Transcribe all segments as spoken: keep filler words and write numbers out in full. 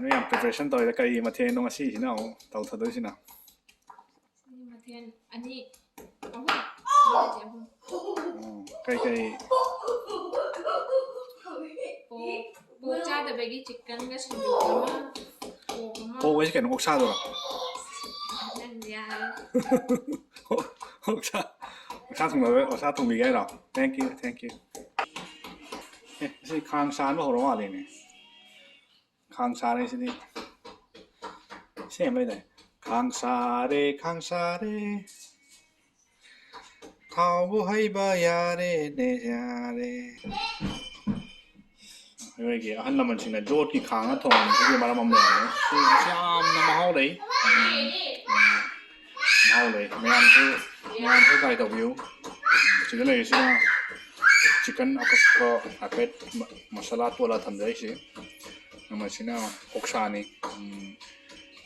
ꯅꯣꯏ ꯌꯥꯝ preparation ꯇꯧꯋꯤꯗ꯫ ꯀꯔꯤ ꯃꯊꯦꯜꯅꯣ ꯉꯁꯤꯁꯤꯅ ꯑꯃꯨꯛ ꯇꯧꯊꯗꯣꯏꯁꯤꯅ? ꯁꯤ ꯃꯊꯦꯜ ꯑꯅꯤ, ꯑꯍꯨꯝ, ꯑꯅꯤ ꯅꯠꯇꯦ, ꯑꯍꯨꯝ꯫ ꯎꯝ, ꯀꯩꯀꯩ? ꯄꯣꯛ, ꯄꯣꯛ ꯆꯥꯗꯕꯒꯤ chickenꯒ ꯁꯤꯡꯖꯨ ꯑꯃ, ꯄꯣꯛ ꯑꯃ꯫ ꯄꯣꯛ ꯍꯥꯏꯁꯦ ꯀꯩꯅꯣ, ꯑꯣꯛꯁꯥꯗꯨꯔꯣ? ꯅꯪ ꯌꯥꯔꯦ꯫ ꯑꯣꯛꯁꯥ, ꯑꯣꯛꯁꯥ ꯊꯣꯡꯕ, ꯑꯣꯛꯁꯥ ꯊꯣꯡꯕꯤꯒꯦ ꯍꯥꯏꯔꯣ? Thank you, thank you. ꯑꯦ, ꯁꯤ ꯈꯥꯡ ꯁꯥꯍꯟꯕ ꯍꯧꯔ ꯃꯥꯜꯂꯦꯅꯦ꯫ ꯈꯥꯡ ꯁꯥꯔꯦ ꯁꯤꯗꯤ꯫ ꯁꯦꯝꯕꯩꯗ꯫ ꯈꯥꯡ ꯁꯥꯔꯦ, ꯈꯥꯡ ꯁꯥꯔꯦ꯫ ꯊꯥꯎꯕꯨ ꯍꯩꯕ ꯌꯥꯔꯦꯅꯦ, ꯌꯥꯔꯦ꯫ ꯑꯩꯈꯣꯏꯒꯤ ꯑꯍꯜ ꯂꯃꯟꯁꯤꯡꯅ ꯌꯣꯠꯀꯤ ꯈꯥꯡꯅ ꯊꯣꯡꯕꯁꯤꯒꯤ ꯃꯔꯝ ꯑꯃ ꯂꯩꯔꯝꯃꯦ꯫ ꯁꯤ ꯌꯥꯝꯅ ꯃꯍꯥꯎ ꯂꯩ꯫ ꯃꯍꯥꯎ ꯂꯩ꯫ ꯃꯌꯥꯝꯁꯨ, ꯃꯌꯥꯝꯁꯨ try ꯇꯧꯕꯤꯌꯨ꯫ ꯁꯤꯗ ꯂꯩꯔꯤꯁꯤꯅ chicken ꯑꯀꯛꯄ ꯍꯥꯏꯐꯦꯠ ꯃ-, ꯃꯁꯥꯂꯥ ꯇꯣꯠꯂ ꯊꯝꯖꯔꯤꯁꯤ꯫ ꯃꯁꯤꯅ ꯑꯣꯛꯁꯥꯅꯤ꯫ ꯎꯝ,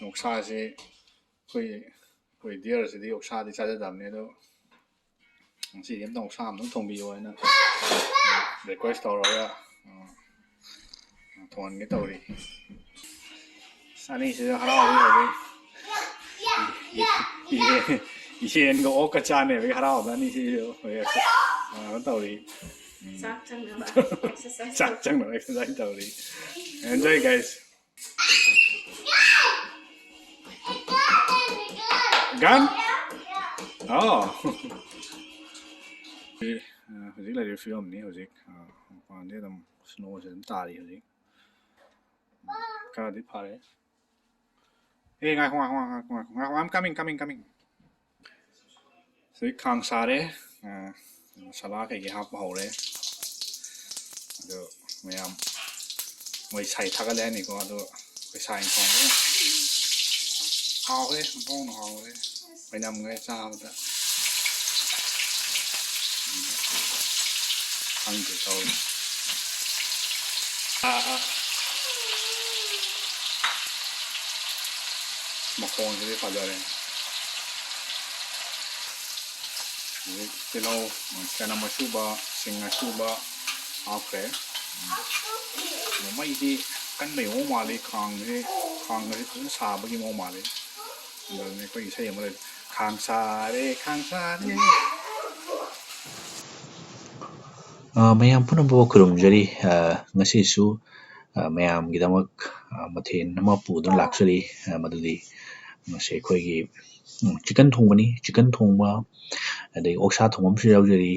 ꯑꯣꯛꯁꯥꯁꯤ ꯑꯩꯈꯣꯏ, ꯑꯩꯈꯣꯏ deerꯁꯤꯗꯤ ꯑꯣꯛꯁꯥꯗꯤ ꯆꯥꯖꯗꯕꯅꯤ, ꯑꯗꯣ ꯉꯁꯤꯗꯤ ꯑꯝꯇꯪ ꯑꯣꯛꯁꯥ ꯑꯝꯇꯪ ꯊꯣꯡꯕꯤꯌꯣ ꯍꯥꯏꯅ request ꯇꯧꯔꯒ, ꯑ, ꯊꯣꯡꯍꯟꯒꯦ ꯇꯧꯔꯤ꯫ ꯑꯁ, ꯑꯅꯤꯁꯤꯁꯨ ꯍꯔꯥꯎꯕ ꯍꯧꯔꯦ꯫ ꯌꯦꯟꯒ ꯑꯣꯛꯀ ꯆꯥꯅꯦꯕꯒꯤ ꯍꯔꯥꯎꯕꯗ ꯑꯅꯤꯁꯤꯁꯨ ꯍꯧꯖꯤꯛ, ꯑ, ꯀꯩꯅꯣ ꯇꯧꯔꯤ꯫ ꯎꯝ꯫ ꯆꯥꯛ ꯆꯪꯅꯕ exercise ꯆꯥꯛ ꯆꯪꯅꯕ exercise ꯇꯧꯔꯤ꯫ Enjoy, guys. Gun? ꯑꯣ꯫ ꯍꯧꯖꯤꯛ ꯂꯩꯔꯤꯕ ꯐꯤꯕꯝꯅꯤ ꯍꯧꯖꯤꯛ꯫ ꯑ, ꯃꯄꯥꯟꯗꯤ ꯑꯗꯨꯝ snowꯁꯦ ꯑꯗꯨꯝ ꯇꯥꯔꯤ ꯍꯧꯖꯤꯛ꯫ ꯈꯔꯗꯤ ꯐꯔꯦ꯫ ꯑꯦ, ꯉꯥꯏꯈꯣ, ꯉꯥꯏꯈꯣ, ꯉꯥꯏꯈꯣ, ꯉꯥꯏꯈꯣ, ꯉꯥꯏꯈꯣ, I'm coming, coming, coming. ꯍꯧꯖꯤꯛ ꯈꯥꯡ ꯁꯥꯔꯦ꯫ ꯑ, ꯃꯁꯥꯂꯥ ꯀꯩꯀꯩ ꯍꯥꯞꯄ ꯍꯧꯔꯦ꯫ ꯑꯗꯣ ꯃꯌꯥꯝ ꯃꯣꯏ ꯁꯥꯏ ꯊꯥꯒꯠꯂꯦ ꯍꯥꯏꯅꯤꯀꯣ꯫ ꯑꯗꯣ ꯑꯩꯈꯣꯏ ꯁꯥꯏꯅ ꯊꯣꯡꯕ ꯍꯥꯎꯔꯦ, ꯑꯣꯟꯊꯣꯛꯅ ꯍꯥꯎꯔꯦ꯫ ꯑꯣꯏꯅꯝꯈ꯭ꯔꯦ ꯆꯥꯕꯗ꯫ ꯈꯪꯗꯦ ꯇꯧꯔꯤ꯫ ꯑꯥ, ꯑꯥ꯫ ꯃꯈꯣꯟꯁꯤꯗꯤ ꯐꯖꯔꯦ꯫ ꯍꯧꯖꯤꯛ ꯇꯤꯜꯍꯧ, ꯆꯅꯝ ꯑꯁꯨꯕ, ꯁꯤꯡ ꯑꯁꯨꯕ ꯍꯥꯞꯈ꯭ꯔꯦ꯫ ꯑꯗꯣ ꯃꯩꯗꯤ ꯀꯟꯕꯩ ꯃꯑꯣꯡ ꯃꯥꯜꯂꯤ꯫ ꯈꯥꯡꯁꯦ, ꯈꯥꯡ ꯑꯁꯤ ꯐꯖꯅ ꯁꯥꯕꯒꯤ ꯃꯑꯣꯡ ꯃꯥꯜꯂꯤ꯫ ꯑꯗꯨꯅ ꯑꯩꯈꯣꯏ ꯏꯁꯩ ꯑꯃ ꯂꯩ, "ꯈꯥꯡ ꯁꯥꯔꯦ, ꯈꯥꯡ ꯁꯥꯔꯦ"꯫ ꯑ, ꯃꯌꯥꯝ ꯄꯨꯝꯅꯃꯛꯄꯨ ꯈꯨꯔꯨꯝꯖꯔꯤ꯫ ꯑ, ꯉꯁꯤꯁꯨ, ꯑ, ꯃꯌꯥꯝꯒꯤꯗꯃꯛ, ꯑ, ꯃꯊꯦꯜ ꯑꯃ ꯄꯨꯗꯨꯅ ꯂꯥꯛꯆꯔꯤ꯫ ꯑ, ꯃꯗꯨꯗꯤ ꯉꯁꯤ ꯑꯩꯈꯣꯏꯒꯤ, ꯎꯝ, ꯆꯤꯛꯀꯟ ꯊꯣꯡꯕꯅꯤ꯫ ꯆꯤꯛꯀꯟ ꯊꯣꯡꯕ, ꯑꯗꯒꯤ ꯑꯣꯛꯁꯥ ꯊꯣꯡꯕ ꯑꯃꯁꯨ ꯌꯥꯎꯖꯔꯤ꯫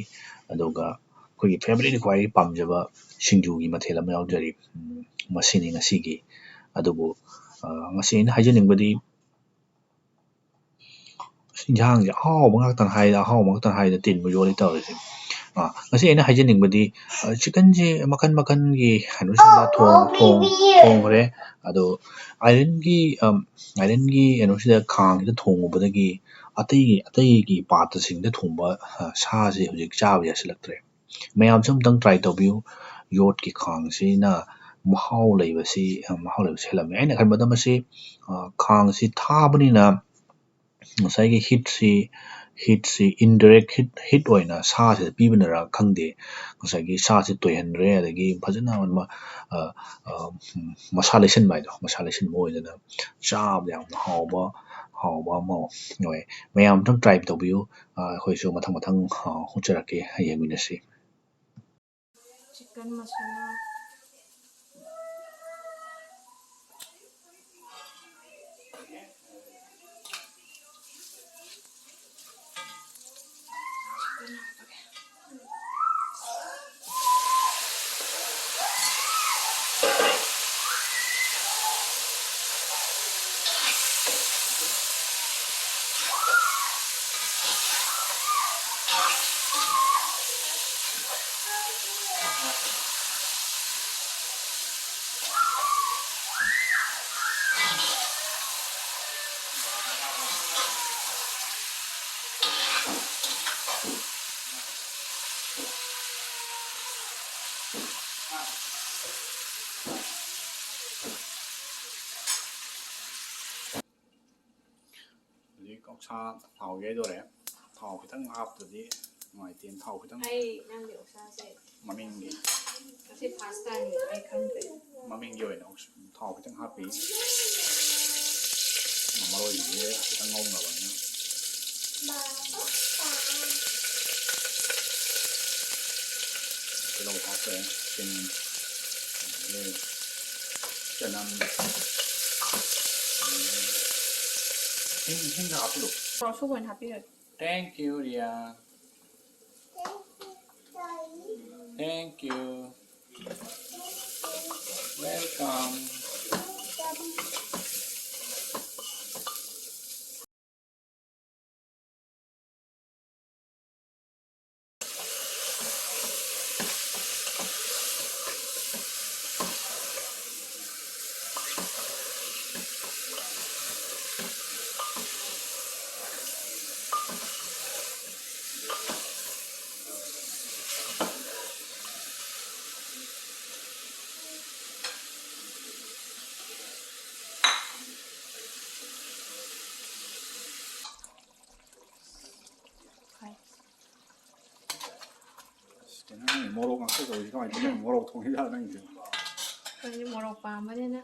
ꯑꯗꯨꯒ ꯑꯩꯈꯣꯏꯒꯤ ꯐꯦꯃꯤꯂꯤꯅ ꯈ꯭ꯋꯥꯏꯗꯒꯤ ꯄꯥꯝꯖꯕ ꯁꯤꯡꯖꯨꯒꯤ ꯃꯊꯦꯜ ꯑꯃ ꯌꯥꯎꯖꯔꯤ꯫ ꯎꯝ, ꯃꯁꯤꯅꯤ ꯉꯁꯤꯒꯤ꯫ ꯑꯗꯨꯕꯨ, ꯑ, ꯉꯁꯤ ꯑꯩꯅ ꯍꯥꯏꯖꯅꯤꯡꯕꯗꯤ, ꯏꯟꯁꯥꯡꯁꯦ ꯑꯍꯥꯎꯕ ꯉꯥꯛꯇꯪ ꯍꯥꯏꯗ, ꯑꯍꯥꯎꯕ ꯉꯥꯛꯇꯪ ꯍꯥꯏꯗ ꯇꯤꯟꯕꯨ ꯌꯣꯜꯂꯤ ꯇꯧꯔꯤꯁꯦ꯫ ꯑ, ꯉꯁꯤ ꯑꯩꯅ ꯍꯥꯏꯖꯅꯤꯡꯕꯗꯤ, ꯑ, ꯆꯤꯛꯀꯟꯁꯦ ꯃꯈꯟ ꯃꯈꯟꯒꯤ ꯀꯩꯅꯣꯁꯤꯡꯗ ꯊꯣꯡ-, ꯊꯣꯡ-, ꯊꯣꯡꯈ꯭ꯔꯦ꯫ ꯑꯗꯣ ꯑꯥꯏꯔꯟꯒꯤ, ꯑꯝ, ꯑꯥꯏꯔꯟꯒꯤ ꯀꯩꯅꯣꯁꯤꯗ, ꯈꯥꯡꯁꯤꯗ ꯊꯣꯡꯉꯨꯕꯗꯒꯤ ꯑꯇꯩ, ꯑꯇꯩꯒꯤ ꯄꯥꯇ꯭ꯔꯁꯤꯡꯗ ꯊꯣꯡꯕ, ꯑ, ꯁꯥꯁꯦ ꯍꯧꯖꯤꯛ ꯆꯥꯕ ꯌꯥꯁꯤꯜꯂꯛꯇ꯭ꯔꯦ꯫ ꯃꯌꯥꯝꯁꯨ ꯑꯝꯇꯪ try ꯇꯧꯕꯤꯌꯨ꯫ ꯌꯣꯠꯀꯤ ꯈꯥꯡꯁꯤꯅ ꯃꯍꯥꯎ ꯂꯩꯕꯁꯤ, ꯃꯍꯥꯎ ꯂꯩꯕꯁꯤ ꯍꯦꯜꯂꯝꯃꯤ꯫ ꯑꯩꯅ ꯈꯟꯕꯗ ꯃꯁꯤ, ꯑ, ꯈꯥꯡꯁꯤ ꯊꯥꯕꯅꯤꯅ ꯉꯁꯥꯏꯒꯤ heatꯁꯤ, heatꯁꯤ indirect heat, heat ꯑꯣꯏꯅ ꯁꯥꯁꯤꯗ ꯄꯤꯕꯅꯔ ꯈꯪꯗꯦ, ꯉꯁꯥꯏꯒꯤ ꯁꯥꯁꯤ ꯇꯣꯏꯍꯟꯗ꯭ꯔꯦ, ꯑꯗꯒꯤ ꯐꯖꯅ ꯃ-, ꯑ, ꯑ, ꯃꯁꯥ ꯂꯩꯁꯤꯟꯕ ꯍꯥꯏꯗꯣ, ꯃꯁꯥ ꯂꯩꯁꯤꯟꯕ ꯑꯣꯏꯗꯅ ꯆꯥꯕꯗ ꯌꯥꯝꯅ ꯍꯥꯎꯕ, ꯍꯥꯎꯕ ꯑꯃ ꯑꯣꯏ꯫ ꯃꯌꯥꯝ ꯑꯝꯇꯪ try ꯇꯧꯕꯤꯌꯨ꯫ ꯑ, ꯑꯩꯈꯣꯏꯁꯨ ꯃꯊꯪ ꯃꯊꯪ, ꯑ, ꯎꯠꯆꯔꯛꯀꯦ, ꯌꯦꯡꯃꯤꯟꯅꯁꯤ꯫ Chicken masala. Chicken ꯍꯥꯞꯄꯒꯦ꯫ ꯍꯧꯖꯤꯛ ꯑꯣꯛꯁꯥ ꯊꯥꯎ ꯌꯩꯗꯣꯔꯦ꯫ ꯊꯥꯎ ꯈꯤꯇꯪ ꯍꯥꯞꯇ꯭ꯔꯗꯤ ꯅꯨꯡꯉꯥꯏꯇꯦꯅ ꯊꯥꯎ ꯈꯤꯇꯪ ꯑꯩ ꯅꯪꯒꯤ ꯑꯣꯛꯁꯥꯁꯦ ꯃꯃꯤꯡꯒꯤ ꯉꯁꯤ first time ꯑꯩ ꯈꯪꯗꯦ꯫ ꯃꯃꯤꯡꯒꯤ ꯑꯣꯏꯅ ꯊꯥꯎ ꯈꯤꯇꯪ ꯍꯥꯞꯄꯤ꯫ ꯃꯔꯣꯏꯁꯤꯡꯁꯦ ꯈꯤꯇꯪ ꯉꯧꯅꯕ ꯍꯥꯏꯅ꯫ ꯇꯤꯜꯍꯧ ꯍꯥꯞꯈ꯭ꯔꯦ꯫ ꯆꯤꯅꯤ, ꯑꯗꯒꯤ ꯆꯅꯝ, ꯍꯤꯡ, ꯍꯤꯡꯒ ꯍꯥꯞꯄꯤꯔꯣ꯫ ꯃꯣꯔꯣꯛ ꯑꯁꯨꯕ ꯑꯣꯏꯅ ꯍꯥꯞꯄꯤꯔꯒꯦ꯫ Thank you, Ria. Thank you. Welcome. ꯑꯁ, ꯀꯩꯅꯣ, ꯅꯪꯒꯤ ꯃꯣꯔꯣꯛ ꯉꯥꯛꯇ ꯇꯧꯔꯤꯁꯤ ꯀꯃꯥꯏꯅ ꯇꯧꯔꯤꯅꯣ? ꯃꯣꯔꯣꯛ ꯊꯣꯡꯉꯤꯔ ꯅꯪꯒꯤꯁꯦ? ꯑꯩꯈꯣꯏꯗꯤ ꯃꯣꯔꯣꯛ ꯄꯥꯝꯕꯅꯤꯅ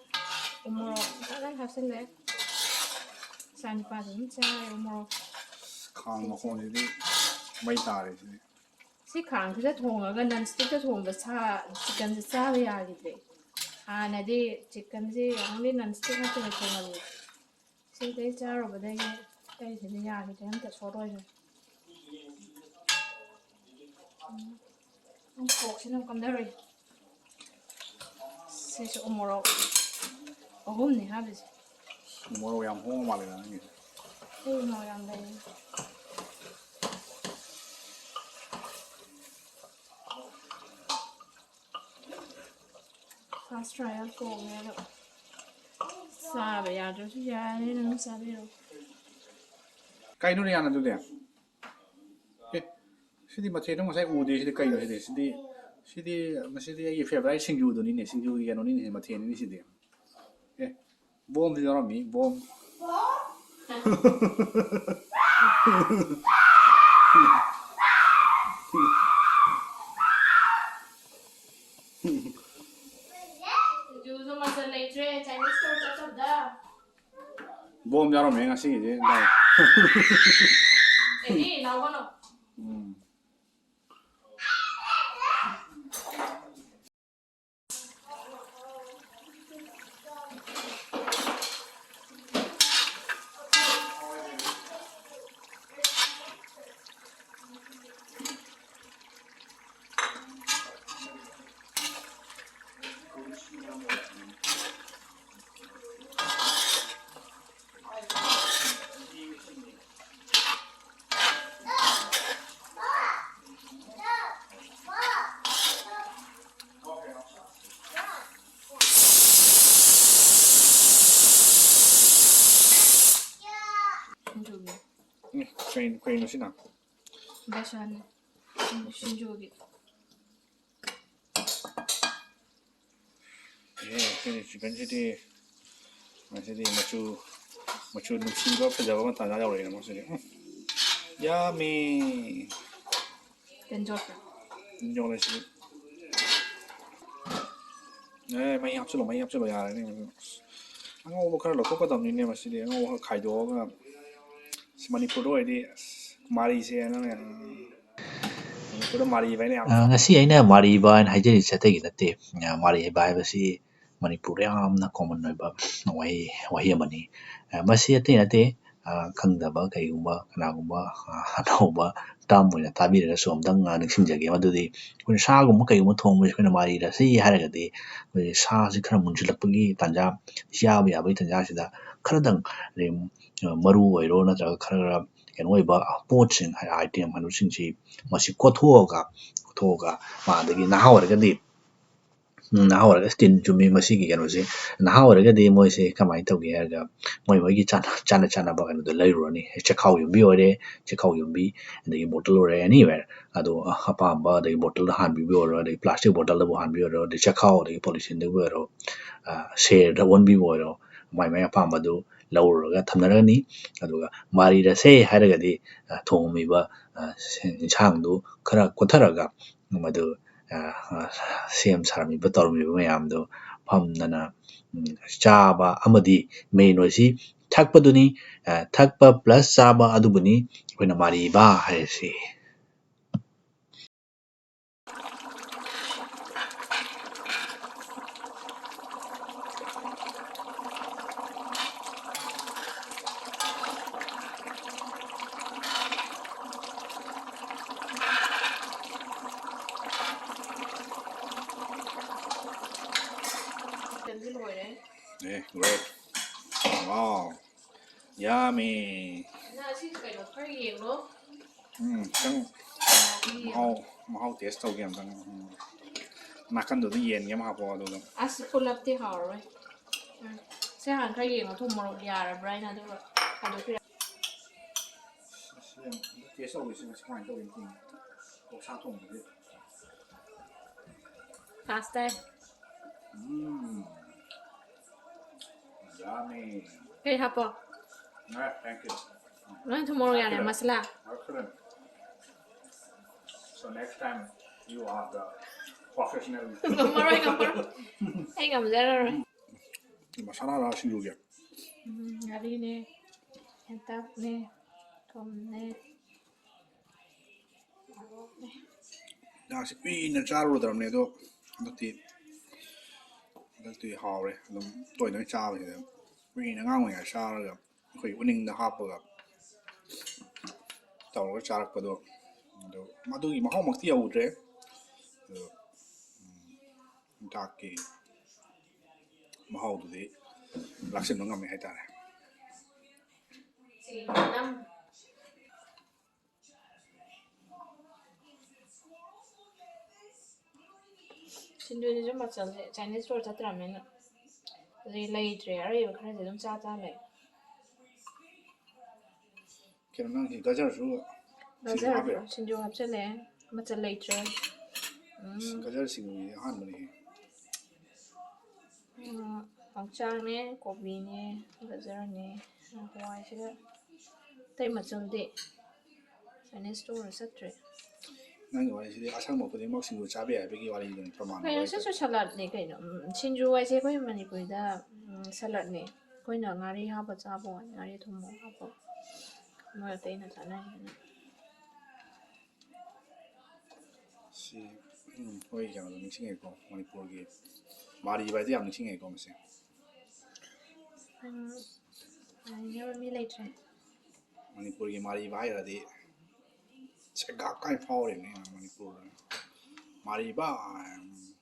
ꯎ ꯃꯣꯔꯣꯛ ꯐꯖꯅ ꯍꯥꯞꯆꯤꯜꯂꯦ꯫ ꯏꯆꯥ ꯅꯨꯄꯥꯁꯨ ꯑꯗꯨꯝ ꯆꯥꯔꯦ ꯎ ꯃꯣꯔꯣꯛ꯫ ꯑꯁ, ꯈꯥꯡ ꯃꯈꯣꯟꯁꯤꯗꯤ ꯃꯩ ꯇꯥꯔꯦ ꯁꯤꯗꯤ꯫ ꯁꯤ ꯈꯥꯡꯁꯤꯗ ꯊꯣꯡꯉꯒ non stickꯇ ꯊꯣꯡꯕ ꯁꯥ chickenꯁꯦ ꯆꯥꯕ ꯌꯥꯈꯤꯗ꯭ꯔꯦ꯫ ꯍꯥꯟꯅꯗꯤ chickenꯁꯦ only non stick ꯉꯥꯛꯇꯅ ꯊꯣꯡꯍꯜꯂꯤ꯫ ꯁꯤꯗꯩ ꯆꯥꯔꯨꯕꯗꯒꯤ ꯑꯇꯩꯁꯤꯗꯤ ꯌꯥꯈꯤꯗ꯭ꯔꯦ, ꯑꯝꯇ ꯁꯣꯠ ꯑꯣꯏꯈ꯭ꯔꯦ꯫ ꯎꯝ, ꯀꯣꯛꯁꯤꯅ ꯑꯃꯨꯛ ꯀꯝꯗꯧꯔꯤ? ꯁꯤꯁꯨ ꯎꯃꯣꯔꯣꯛ ꯑꯍꯨꯝꯅꯤ ꯍꯥꯞꯄꯤꯁꯦ꯫ ꯃꯣꯔꯣꯛ ꯌꯥꯝ ꯍꯣꯡꯕ ꯃꯥꯜꯂꯦꯗ ꯅꯪꯒꯤꯁꯦ꯫ ꯑꯩ ꯎꯃꯣꯔꯣꯛ ꯌꯥꯝ ꯂꯩꯌꯦ꯫ First trial ꯊꯣꯡꯉꯦ ꯑꯗꯣ ꯆꯥꯕ ꯌꯥꯗ꯭ꯔꯁꯨ ꯌꯥꯔꯦꯅ ꯑꯗꯨꯝ ꯆꯥꯕꯤꯔꯣ꯫ ꯀꯩꯅꯣꯅꯦ ꯌꯥꯅ ꯑꯗꯨꯗꯤ? ꯑꯦ, ꯁꯤꯗꯤ ꯃꯊꯦꯜ ꯑꯃ ꯉꯁꯥꯏ ꯎꯗꯦ꯫ ꯁꯤꯗꯤ ꯀꯩꯅꯣ ꯁꯤꯗꯤ? ꯁꯤꯗꯤ, ꯁꯤꯗꯤ, ꯃꯁꯤꯗꯤ ꯑꯩꯒꯤ favourite ꯁꯤꯡꯖꯨꯗꯨꯅꯤꯅꯦ, ꯁꯤꯡꯖꯨꯒꯤ ꯀꯩꯅꯣꯅꯤꯅꯦ, ꯃꯊꯦꯜꯅꯤꯅꯦ ꯁꯤꯗꯤ꯫ ꯑꯦ, ꯕꯣꯝꯁꯨ ꯌꯥꯎꯔꯝꯃꯤ, ꯕꯣꯝ꯫ ꯕꯣꯝ? ꯕꯣꯝ? ꯑꯦ, Chinese store ꯆꯠ ꯆꯠꯄꯗ꯫ ꯕꯣꯝ ꯌꯥꯎꯔꯝꯃꯦ ꯉꯁꯤꯒꯤꯗꯤ, ꯚꯥꯏ꯫ ꯑꯦꯅꯤ, ꯂꯥꯎꯒꯅꯨ꯫ ꯎꯝ꯫ ꯎꯝ, ꯀꯩꯅꯣ, ꯀꯩꯅꯣ ꯁꯤꯅ? ꯕꯦꯁꯟ꯫ ꯁꯤꯡꯖꯨꯒꯤ꯫ ꯑꯦ, ꯁꯤꯗꯤ ꯆꯤꯛꯀꯟꯁꯤꯗꯤ, ꯉꯁꯤꯗꯤ ꯃꯆꯨ, ꯃꯆꯨ ꯅꯨꯡꯁꯤꯕ ꯐꯖꯕ ꯑꯃ ꯇꯥꯟꯅ ꯌꯧꯔꯛꯑꯦꯅꯦ ꯃꯁꯤꯗꯤ꯫ ꯎꯝ꯫ Yummy! ꯇꯤꯟꯖꯣꯠꯄ꯭ꯔꯥ? ꯇꯤꯟꯖꯣꯠꯂꯦ ꯁꯤꯗꯤ꯫ ꯑꯦ, ꯃꯍꯤ ꯍꯥꯞꯆꯤꯜꯂꯣ, ꯃꯍꯤ ꯍꯥꯞꯆꯤꯜꯂꯣ, ꯌꯥꯔꯅꯤ꯫ ꯑꯁ, ꯑꯉꯧꯕ ꯈꯔ ꯂꯧꯊꯣꯛꯀꯗꯕꯅꯤꯅꯦ ꯃꯁꯤꯗꯤ꯫ ꯑꯉꯧꯕ ꯈꯔ ꯈꯥꯏꯗꯣꯛꯑꯒ꯫ ꯑꯁ, ꯃꯅꯤꯄꯨꯔꯗ ꯑꯣꯏꯔꯗꯤ, ꯑꯁ, ꯃꯥꯔꯤꯁꯦ ꯅꯪꯅ, ꯎꯝ, ꯃꯅꯤꯄꯨꯔꯗ ꯃꯥꯔꯤ ꯍꯥꯏꯕ ꯍꯥꯏꯅ ꯌꯥꯝ ꯑ, ꯉꯁꯤ ꯑꯩꯅ ꯃꯥꯔꯤ ꯍꯥꯏꯕ ꯍꯥꯏꯅ ꯍꯥꯏꯖꯔꯤꯁꯦ ꯑꯇꯩꯒꯤ ꯅꯠꯇꯦ꯫ ꯑ, ꯃꯥꯔꯤ ꯍꯥꯏꯕ ꯍꯥꯏꯕꯁꯤ ꯃꯅꯤꯄꯨꯔꯗ ꯌꯥꯝꯅ common ꯑꯣꯏꯕ ꯋꯥꯍꯩ, ꯋꯥꯍꯩ ꯑꯃꯅꯤ꯫ ꯑ, ꯃꯁꯤ ꯑꯇꯩ ꯅꯠꯇꯦ, ꯑ, ꯈꯪꯗꯕ ꯀꯩꯒꯨꯝꯕ ꯀꯅꯥꯒꯨꯝꯕ, ꯑ, ꯑꯅꯧꯕ term ꯑꯣꯏꯅ ꯇꯥꯕꯤꯔꯒꯁꯨ ꯑꯝꯇꯪ, ꯑ, ꯅꯤꯡꯁꯤꯡꯖꯒꯦ꯫ ꯃꯗꯨꯗꯤ ꯑꯩꯈꯣꯏꯅ ꯁꯥꯒꯨꯝꯕ ꯀꯩꯒꯨꯝꯕ ꯊꯣꯡꯕꯁꯦ ꯑꯩꯈꯣꯏꯅ ꯃꯥꯔꯤꯔꯁꯤ ꯍꯥꯏꯔꯒꯗꯤ ꯑꯩꯈꯣꯏꯒꯤ ꯁꯥꯁꯤ ꯈꯔ ꯃꯨꯟꯁꯤꯜꯂꯛꯄꯒꯤ ꯇꯥꯟꯖꯥ, ꯆꯥꯕ ꯌꯥꯕꯒꯤ ꯇꯥꯟꯖꯥꯁꯤꯗ ꯈꯔꯗꯪ, ꯑ, ꯃꯔꯨ ꯑꯣꯏꯔꯣ ꯅꯠꯇ꯭ꯔꯒ ꯈꯔ, ꯈꯔ ꯀꯩꯅꯣ ꯑꯣꯏꯕ ꯄꯣꯠꯁꯤꯡ, item ꯍꯥꯏꯕꯁꯤꯡꯁꯤ ꯃꯁꯤ ꯀꯣꯠꯊꯣꯛꯑꯒ, ꯀꯣꯠꯊꯣꯛꯑꯒ, ꯃꯥ ꯑꯗꯒꯤ ꯅꯍꯥ ꯑꯣꯏꯔꯒꯗꯤ, ꯎꯝ, ꯅꯍꯥ ꯑꯣꯏꯔꯒ ꯇꯤꯟ ꯆꯨꯝꯃꯤ ꯃꯁꯤꯒꯤ ꯀꯩꯅꯣꯁꯦ꯫ ꯅꯍꯥ ꯑꯣꯏꯔꯒꯗꯤ ꯃꯣꯏꯁꯦ ꯀꯃꯥꯏꯅ ꯇꯧꯒꯦ ꯍꯥꯏꯔꯒ, ꯃꯣꯏ ꯃꯣꯏꯒꯤ ꯆꯥꯅ, ꯆꯥꯅ ꯆꯥꯅꯕ ꯀꯩꯅꯣꯗꯣ ꯂꯩꯔꯨꯔꯅꯤ꯫ ꯆꯦꯈꯥꯎ ꯌꯣꯟꯕꯤ ꯑꯣꯏꯔꯦ, ꯆꯦꯈꯥꯎ ꯌꯣꯟꯕꯤ, ꯑꯗꯒꯤ bottle ꯑꯣꯏꯔꯦ, anywhere꯫ ꯑꯗꯣ ꯑꯄꯥꯝꯕ, ꯑꯗꯒꯤ bottle ꯗ ꯍꯥꯟꯕꯤꯕ ꯑꯣꯏꯔꯣ, ꯑꯗꯒꯤ plastic bottle ꯗꯕꯨ ꯍꯥꯟꯕꯤ ꯑꯣꯏꯔꯣ, ꯑꯗꯩ ꯆꯦꯈꯥꯎ, ꯑꯗꯒꯤ polythene ꯗꯕꯨ ꯑꯣꯏꯔꯣ, ꯑ, ꯁꯦꯔꯗ ꯑꯣꯟꯕꯤꯕ ꯑꯣꯏꯔꯣ, ꯃꯥꯏ ꯃꯥꯏ ꯑꯄꯥꯝꯕꯗꯨ ꯂꯧꯔꯨꯔꯒ ꯊꯝꯅꯔꯅꯤ꯫ ꯑꯗꯨꯒ ꯃꯥꯔꯤꯔꯁꯦ ꯍꯥꯏꯔꯒꯗꯤ, ꯑ, ꯊꯣꯡꯉꯝꯃꯤꯕ, ꯑ, ꯏꯟꯁꯥꯡꯗꯨ ꯈꯔ ꯀꯣꯠꯊꯔꯒ ꯃꯗꯨ, ꯑ, ꯑ, ꯁꯦꯝ ꯁꯥꯔꯝꯃꯤꯕ, ꯇꯧꯔꯝꯃꯤꯕ ꯃꯌꯥꯝꯗꯨ ꯐꯝꯗꯅ, ꯎꯝ, ꯆꯥꯕ ꯑꯃꯗꯤ main ꯑꯣꯏꯁꯤ ꯊꯛꯄꯗꯨꯅꯤ꯫ ꯑ, ꯊꯛꯄ plus ꯆꯥꯕ ꯑꯗꯨꯕꯨꯅꯤ ꯑꯩꯈꯣꯏꯅ ꯃꯥꯔꯤꯕ ꯍꯥꯏꯔꯤꯁꯤ꯫ ꯑꯦ, great. Wow. Yummy. ꯅꯪ ꯑꯁꯤ ꯀꯩꯅꯣ ꯈꯔ ꯌꯦꯡꯉꯣ꯫ ꯎꯝ, ꯈꯤꯇꯪ ꯃꯍꯥꯎ, ꯃꯍꯥꯎ taste ꯇꯧꯒꯦ ꯑꯝꯇꯪ꯫ ꯎꯝ꯫ ꯅꯥꯀꯟꯗꯨꯗ ꯌꯦꯟꯒꯤ ꯑꯃ ꯍꯥꯞꯄꯛꯑꯣ, ꯑꯗꯨꯒ꯫ ꯑꯁ, ꯄꯨꯂꯞꯇꯤ ꯍꯥꯎꯔꯣꯏ꯫ ꯎꯝ꯫ ꯁꯤ ꯍꯥꯟꯅ ꯈꯔ ꯌꯦꯡꯉꯣ, ꯊꯨꯝ ꯃꯣꯔꯣꯛ ꯌꯥꯔꯕ꯭ꯔꯥ ꯍꯥꯏꯅ, ꯑꯗꯨꯒ ꯊꯥꯗꯣꯛꯄꯤꯔꯣ꯫ ꯁꯤ ꯌꯥꯝ taste ꯇꯧꯒꯦ, ꯁꯤ ꯉꯁꯤ ꯀꯃꯥꯏꯅ ꯇꯧꯒꯦꯅ ꯌꯦꯡꯒꯦ꯫ ꯑꯣꯛꯁꯥ ꯊꯣꯡꯕꯒꯤ꯫ First time. ꯎꯝ꯫ Yummy. ꯀꯩ ꯍꯥꯞꯄꯣ? No, thank you. ꯂꯣꯏ ꯊꯨꯝ ꯃꯣꯔꯣꯛ ꯌꯥꯔꯦ, ꯃꯁꯂꯥ꯫ Excellent. So next time you are the professional. ꯉꯝꯃꯔꯣꯏ, ꯉꯝꯃꯔꯣꯏ꯫ ꯑꯩ ꯉꯝꯖꯔꯔꯣꯏ꯫ ꯃꯁꯥꯂꯥꯔ ꯁꯤꯡꯖꯨꯒꯤ? ꯎꯝ, ꯉꯥꯔꯤꯅꯦ, ꯍꯦꯟꯇꯥꯛꯅꯦ, ꯊꯨꯝꯅꯦ꯫ ꯆꯥꯛꯁꯤ ꯀꯨꯏꯅ ꯆꯥꯔꯨꯗ꯭ꯔꯕꯅꯦ, ꯑꯗꯣ ꯍꯟꯗꯛꯇꯤ, ꯍꯟꯗꯛꯇꯤ ꯍꯥꯎꯔꯦ꯫ ꯑꯗꯨꯝ ꯇꯣꯏ ꯇꯣꯏꯅ ꯆꯥꯕꯁꯤꯗ, ꯀꯨꯏꯅ ꯑꯉꯥꯡ ꯑꯣꯏꯔꯤꯉꯩꯗ ꯆꯥꯔꯒ ꯑꯩꯈꯣꯏ ꯎꯅꯤꯡꯗ ꯍꯥꯞꯄꯒ ꯇꯧꯔꯒ ꯆꯥꯔꯛꯄꯗꯣ, ꯑꯗꯣ ꯃꯗꯨꯒꯤ ꯃꯍꯥꯎꯃꯛꯇꯤ ꯌꯧꯗ꯭ꯔꯦ꯫ ꯑꯗꯣ, ꯎꯝ, ꯆꯥꯛꯀꯤ ꯃꯍꯥꯎꯗꯨꯗꯤ ꯂꯥꯛꯁꯤꯟꯕ ꯉꯝꯃꯦ ꯍꯥꯏꯇꯥꯔꯦ꯫ ꯁꯤꯡꯖꯨꯁꯤꯁꯨ ꯃꯆꯜꯁꯦ Chinese store ꯆꯠꯇ꯭ꯔꯕꯅꯤꯅ ꯑꯗꯩ ꯂꯩꯇ꯭ꯔꯦ, ꯑꯔꯩꯕ ꯈꯔꯁꯦ ꯑꯗꯨꯝ ꯆꯥ ꯆꯥ ꯂꯩ꯫ ꯀꯩꯅꯣ, ꯅꯪꯒꯤ ꯒꯖꯔꯁꯨ ꯁꯤꯡꯖꯨ ꯒꯖꯔ ꯍꯥꯞꯄꯤꯔꯣ? ꯁꯤꯡꯖꯨ ꯍꯥꯞꯆꯜꯂꯦ, ꯃꯆꯜ ꯂꯩꯇ꯭ꯔꯦ꯫ ꯎꯝ꯫ ꯒꯖꯔ ꯁꯤꯡꯖꯨꯁꯤꯗꯤ ꯑꯍꯥꯟꯕꯅꯤ꯫ ꯎꯝ, ꯍꯋꯥꯏ ꯆꯥꯛꯅꯦ, ꯀꯣꯕꯤꯅꯦ, ꯒꯖꯔꯅꯦ, ꯍꯋꯥꯏꯁꯤꯒ ꯑꯇꯩ ꯃꯆꯜꯗꯤ Chinese store ꯆꯠꯇ꯭ꯔꯦ꯫ ꯅꯪꯒꯤ ꯋꯥꯔꯤꯁꯤꯗꯤ ꯑꯁꯪꯕ ꯈꯨꯗꯤꯡꯃꯛ ꯁꯤꯡꯖꯨ ꯆꯥꯕ ꯌꯥꯏ ꯍꯥꯏꯕꯒꯤ ꯋꯥꯔꯤꯗꯨꯅꯤ, ꯄ꯭ꯔꯃꯥꯟ ꯀꯩꯅꯣ, ꯋꯥꯔꯤꯗꯣ꯫ ꯁꯤꯁꯨ ꯁꯂꯥꯗꯅꯤ ꯀꯩꯅꯣ꯫ ꯎꯝ, ꯁꯤꯡꯖꯨ ꯍꯥꯏꯁꯦ ꯑꯩꯈꯣꯏ ꯃꯅꯤꯄꯨꯔꯤꯗ, ꯎꯝ, ꯁꯂꯥꯗꯅꯤ꯫ ꯑꯩꯈꯣꯏꯅ ꯉꯥꯔꯤ ꯍꯥꯞꯄ ꯆꯥꯕ ꯋꯥꯅꯤ, ꯉꯥꯔꯤ ꯊꯨꯝ ꯃꯣꯔꯣꯛ ꯍꯥꯞꯄ꯫ ꯃꯣꯏ ꯑꯇꯩꯅ ꯆꯥꯅꯔꯤꯁꯤꯅ꯫ ꯁꯤ, ꯎꯝ, ꯑꯩꯈꯣꯏ ꯀꯩꯅꯣꯗꯣ ꯅꯤꯡꯁꯤꯡꯉꯦꯀꯣ, ꯃꯅꯤꯄꯨꯔꯒꯤ ꯃꯥꯔꯤꯕ ꯍꯥꯏꯗꯤ ꯌꯥꯝ ꯅꯤꯡꯁꯤꯡꯉꯦꯀꯣ ꯃꯁꯦ꯫ ꯎꯝ, ꯌꯥꯅꯤꯡꯉꯥꯏ ꯃꯤ ꯂꯩꯇ꯭ꯔꯦ꯫ ꯃꯅꯤꯄꯨꯔꯒꯤ ꯃꯥꯔꯤꯕ ꯍꯥꯏꯔꯗꯤ ꯁꯦꯒꯥꯛ ꯀꯥꯏ ꯐꯥꯎꯔꯤꯕꯅꯤ ꯃꯅꯤꯄꯨꯔꯗ꯫ ꯃꯥꯔꯤꯕ, ꯎꯝ,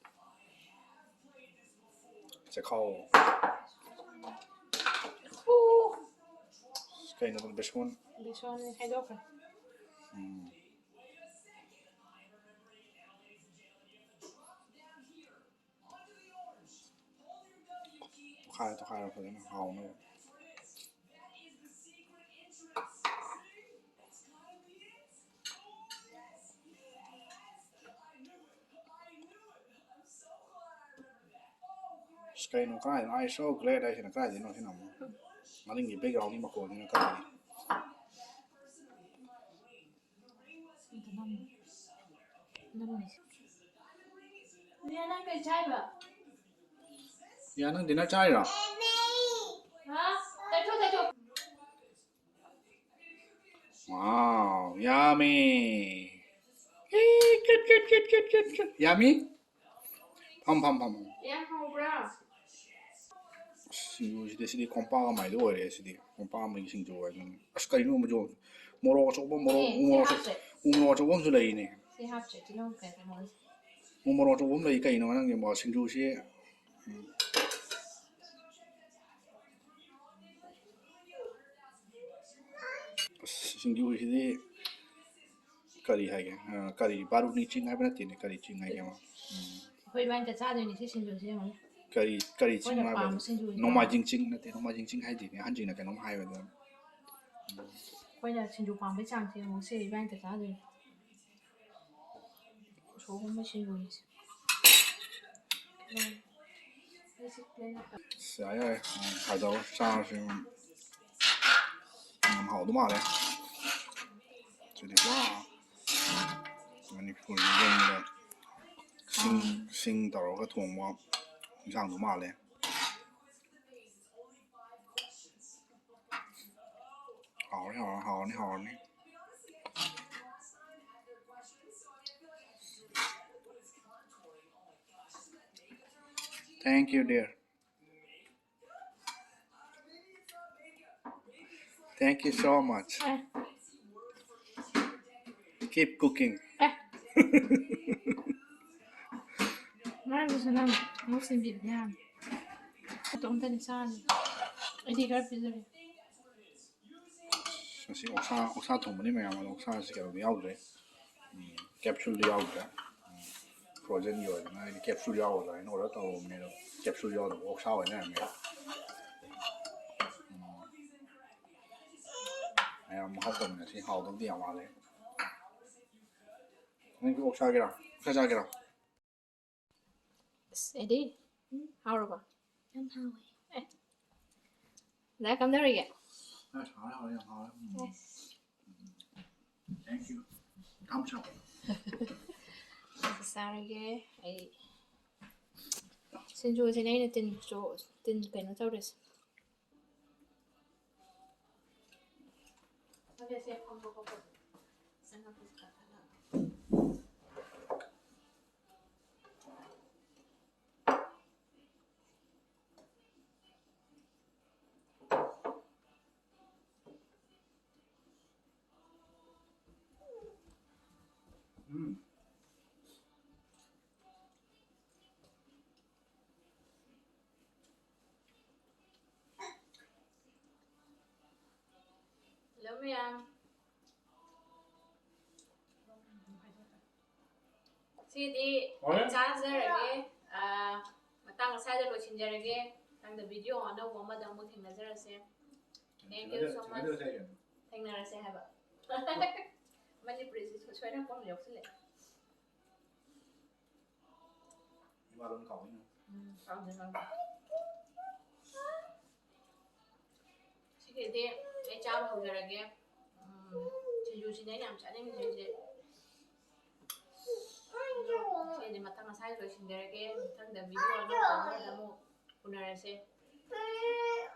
ꯆꯦꯈꯥꯎ꯫ ꯀꯩꯅꯣ, ꯕꯦꯁꯣꯟ꯫ ꯕꯦꯁꯣꯟ ꯍꯩꯗꯣꯛꯈ꯭ꯔꯦ꯫ ꯎꯝ꯫ ꯇꯣꯈꯥꯏꯔꯣ, ꯇꯣꯈꯥꯏꯔꯣ ꯐꯖꯅ ꯍꯥꯎꯅꯕ꯫ ꯑꯁ, ꯀꯩꯅꯣ, ꯀꯥꯏꯗꯅꯣ? "I so glad" ꯍꯥꯏꯁꯤꯅ ꯀꯥꯏꯗꯩꯅꯣ ꯁꯤꯅ ꯑꯃꯨꯛ? ꯃꯅꯤꯡꯒꯤ background ꯒꯤ ꯃꯈꯣꯟꯁꯤꯅ ꯀꯥꯏꯗꯩꯅꯣ? ꯑꯝꯇ ꯅꯝꯃꯨ꯫ ꯅꯝꯃꯤꯁꯦ꯫ ꯅꯦ, ꯅꯪ ꯀꯩ ꯆꯥꯏꯕ? ꯌꯥ, ꯅꯪ dinner ꯆꯥꯏꯔꯣ? ꯍꯥ? ꯇꯩꯊꯣꯛ, ꯇꯩꯊꯣꯛ꯫ Wow, yummy. ꯑꯦ, ꯀꯠ, ꯀꯠ, ꯀꯠ, ꯀꯠ, ꯀꯠ, ꯀꯠ꯫ Yummy? ꯐꯝ, ꯐꯝ, ꯐꯝ꯫ ꯌꯥꯝ ꯍꯥꯎꯕ꯭ꯔꯥ? ꯁꯤꯡꯖꯨꯁꯤꯗꯤ, ꯁꯤꯗꯤ ꯀꯣꯝꯄꯥꯛ ꯑꯃ ꯍꯥꯏꯗꯣ ꯑꯣꯏꯔꯦ꯫ ꯁꯤꯗꯤ ꯀꯣꯝꯄꯥꯛ ꯑꯃꯒꯤ ꯁꯤꯡꯖꯨ ꯍꯥꯏꯗꯨꯅꯤ꯫ ꯑꯁ, ꯀꯩꯅꯣ ꯑꯃꯁꯨ? ꯃꯣꯔꯣꯛ ꯑꯆꯧꯕ, ꯃꯣꯔꯣꯛ, ꯑꯦ, ꯎ ꯁꯤ ꯃꯣꯔꯣꯛ ꯑꯆꯧ-, ꯍꯥꯞꯇ꯭ꯔꯦ꯫ ꯎ ꯃꯣꯔꯣꯛ ꯑꯆꯧꯕ ꯑꯃꯁꯨ ꯂꯩꯔꯤꯅꯦ꯫ ꯁꯤ ꯍꯥꯞꯇ꯭ꯔꯦ, ꯇꯤꯜꯍꯧ ꯀꯩꯀꯩ ꯃꯣꯔꯣꯛ꯫ ꯎ ꯃꯣꯔꯣꯛ ꯑꯆꯧꯕ ꯑꯃ ꯂꯩ꯫ ꯀꯩꯅꯣ ꯅꯪꯒꯤ ꯃꯣꯔꯣꯛ ꯁꯤꯡꯖꯨꯁꯤ? ꯎꯝ꯫ ꯑꯁ, ꯁꯤꯡꯖꯨꯁꯤꯗꯤ ꯀꯔꯤ ꯍꯥꯏꯒꯦ? ꯑ, ꯀꯔꯤ, ꯕꯥꯔꯨꯅꯤ ꯆꯤꯡ ꯍꯥꯏꯕ ꯅꯠꯇꯦꯅꯦ, ꯀꯔꯤ ꯆꯤꯡ ꯍꯥꯏꯒꯦ ꯑꯃ? ꯎꯝ꯫ ꯑꯩꯈꯣꯏ ꯏꯕꯥꯅꯤꯇ ꯆꯥꯗꯣꯏꯅꯦ ꯁꯤ ꯁꯤꯡꯖꯨꯁꯦ ꯌꯦꯡꯉꯨꯅꯦ꯫ ꯀꯔꯤ, ꯀꯔꯤ ꯆꯤꯡ ꯑꯩꯈꯣꯏꯅ ꯍꯥꯏꯕ? ꯄꯥꯝꯕ ꯁꯤꯡꯖꯨ ꯅꯣꯡꯃꯥꯏꯖꯤꯡ ꯆꯤꯡ ꯅꯠꯇꯦ, ꯅꯣꯡꯃꯥꯏꯖꯤꯡ ꯆꯤꯡ ꯍꯥꯏꯗꯦꯅꯦ, ꯑꯍꯟꯁꯤꯡꯅ ꯀꯩꯅꯣꯝ ꯍꯥꯏꯕꯗꯣ꯫ ꯑꯩꯈꯣꯏꯅ ꯁꯤꯡꯖꯨ ꯄꯥꯝꯕꯩ ꯆꯥꯡꯁꯦ ꯌꯦꯡꯉꯨ, ꯁꯤ ꯏꯕꯥꯅꯤꯇ ꯆꯥꯗꯣꯏꯅꯦ꯫ ꯎꯁꯣꯞꯀꯨꯝꯕ ꯁꯤꯡꯖꯨꯅꯤꯁꯦ꯫ ꯑꯁ, ꯌꯥꯔꯦ, ꯌꯥꯔꯦ꯫ ꯎꯝ, ꯈꯥꯏꯗꯧꯔꯦ, ꯆꯥꯔꯁꯤ꯫ ꯎꯝ, ꯌꯥꯝ ꯍꯥꯎꯗꯧ ꯃꯥꯜꯂꯦ꯫ ꯁꯤꯗꯤ ꯋꯥ꯫ ꯃꯅꯤꯄꯨꯔꯒꯤ ꯌꯨꯝꯗ ꯁꯤꯡ, ꯁꯤꯡ ꯇꯧꯔꯒ ꯊꯣꯡꯕ ꯏꯟꯁꯥꯡꯗꯣ ꯃꯥꯜꯂꯦ꯫ ꯍꯥꯎꯔꯅꯤ, ꯍꯥꯎꯔꯅꯤ, ꯍꯥꯎꯔꯅꯤ, ꯍꯥꯎꯔꯅꯤ꯫ Thank you, dear. Thank you so much. A. Keep cooking. ꯑꯦ꯫ ꯃꯔꯝꯗꯨꯁꯨ ꯅꯪ ꯑꯃꯨꯛ ꯁꯤꯟꯕꯤꯕꯅꯦ ꯍꯥꯏꯕ꯫ ꯑꯇꯣꯝꯇꯅꯤ ꯆꯥꯔꯅꯤ꯫ ꯑꯩꯗꯤ ꯈꯔ ꯄꯤꯖꯔꯦ꯫ ꯉꯁꯤ ꯑꯣꯛꯁꯥ, ꯑꯣꯛꯁꯥ ꯊꯣꯡꯕꯅꯤ ꯃꯌꯥꯝ, ꯑꯗꯣ ꯑꯣꯛꯁꯥꯁꯤ ꯀꯩꯅꯣꯗꯤ ꯌꯥꯎꯗ꯭ꯔꯦ꯫ ꯎꯝ, capsuleꯗꯤ ꯌꯥꯎꯗ꯭ꯔꯦ꯫ ꯎꯝ, frozenꯒꯤ ꯑꯣꯏꯗꯅ ꯑꯩꯗꯤ capsule ꯌꯥꯎꯒꯗ꯭ꯔꯥ ꯍꯥꯏꯅ order ꯇꯧꯔꯨꯕꯅꯦ, ꯑꯗꯣ capsule ꯌꯥꯎꯗꯕ ꯑꯣꯛꯁꯥ ꯑꯣꯏꯅ ꯂꯩꯔꯝꯃꯦ꯫ ꯎꯝ, ꯃꯌꯥꯝ ꯃꯍꯥꯎ ꯇꯝꯃꯤꯟꯅꯁꯤ, ꯍꯥꯎꯗꯧꯗꯤ ꯌꯥꯝ ꯃꯥꯜꯂꯦ꯫ ꯅꯪꯁꯨ ꯑꯣꯛ ꯆꯥꯒꯦꯔꯥ? ꯑꯣꯛꯁꯥ ꯆꯥꯒꯦꯔꯥ? ꯑꯁ, ꯑꯦꯗꯤ, ꯍꯥꯎꯔꯕꯣ? ꯌꯥꯝ ꯍꯥꯎꯋꯦ꯫ ꯑꯦ꯫ ꯗꯥ ꯀꯝꯗꯧꯔꯤꯒꯦ? ꯑꯁ, ꯍꯥꯎꯔꯦ, ꯍꯥꯎꯔꯦ, ꯌꯥꯝ ꯍꯥꯎꯔꯦ꯫ ꯎꯝ꯫ ꯑꯁ꯫ Thank you. Thumbs up. ꯑꯁ, ꯆꯥꯔꯒꯦ꯫ ꯑꯩ ꯁꯤꯡꯖꯨꯁꯤꯅꯦ ꯑꯩꯅ ꯇꯤꯟ ꯆꯣ-, ꯇꯤꯟ ꯀꯩꯅꯣ ꯇꯧꯔꯤꯁꯦ꯫ ꯎꯝ꯫ Hello ꯃꯌꯥꯝ꯫ ꯁꯤꯗꯤ ꯍꯣꯏ꯫ ꯆꯥꯖꯔꯒꯦ꯫ ꯑꯥ, ꯃꯇꯥꯡ ꯑꯁ꯭ꯋꯥꯏꯗ ꯂꯣꯏꯁꯤꯟꯖꯔꯒꯦ꯫ ꯃꯊꯪꯗ video ꯑꯅꯧꯕ ꯑꯃꯗ ꯑꯃꯨꯛ ꯊꯦꯡꯅꯖꯔꯁꯦ꯫ Thank you so much. ꯊꯦꯡꯅꯔꯁꯦ ꯍꯥꯏꯕ꯫ ꯃꯅꯤꯄꯨꯔꯤꯁꯤ ꯁꯣꯏꯅ ꯄꯣꯝ ꯌꯥꯎꯁꯤꯜꯂꯦ꯫ ꯏꯃꯥ ꯂꯣꯟ ꯀꯥꯎꯏꯅꯦ꯫ ꯎꯝ, ꯀꯥꯎꯗꯦ, ꯀꯥꯎꯗꯦ꯫ ꯁꯤꯒꯤꯗꯤ ꯑꯩ ꯆꯥꯕ ꯍꯧꯖꯔꯒꯦ꯫ ꯎꯝ, ꯁꯤꯡꯖꯨꯁꯤꯅꯦ ꯑꯩꯅ ꯌꯥꯝ ꯆꯥꯅꯤꯡꯉꯤꯁꯦ ꯍꯧꯖꯤꯛ꯫ ꯃꯁꯥꯏ ꯂꯣꯏꯁꯤꯟꯖꯔꯒꯦ꯫ ꯃꯊꯪꯗ video ꯑꯅꯧꯕ ꯑꯃꯗ ꯑꯃꯨꯛ ꯎꯅꯔꯁꯦ꯫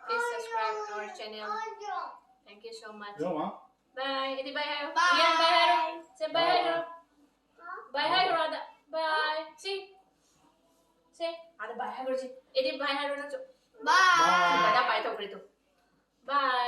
Please subscribe our channel. Thank you so much. Yo, ma. Bye. ꯑꯦꯗꯤ bye ꯍꯥꯏꯔꯣ꯫ ꯔꯤꯌꯥꯟ bye ꯍꯥꯏꯔꯣ꯫ ꯁꯦ bye ꯍꯥꯏꯔꯣ꯫ Bye ꯍꯥꯏꯔꯣ꯫ ꯕꯥꯏ ꯍꯥꯏꯔꯣ ꯑꯗ꯫ ꯕꯥꯏ꯫ ꯁꯤ꯫ ꯁꯦ꯫ ꯑꯗ ꯕꯥꯏ ꯍꯥꯏꯈ꯭ꯔꯣ ꯁꯤ꯫ ꯑꯦꯗꯤ ꯕꯥꯏ ꯍꯥꯏꯔꯣ ꯅꯪꯁꯨ꯫ Bye. ꯑꯗ ꯕꯥꯏ ꯇꯧꯈ꯭ꯔꯦ ꯇꯨ꯫ ꯕꯥꯏ꯫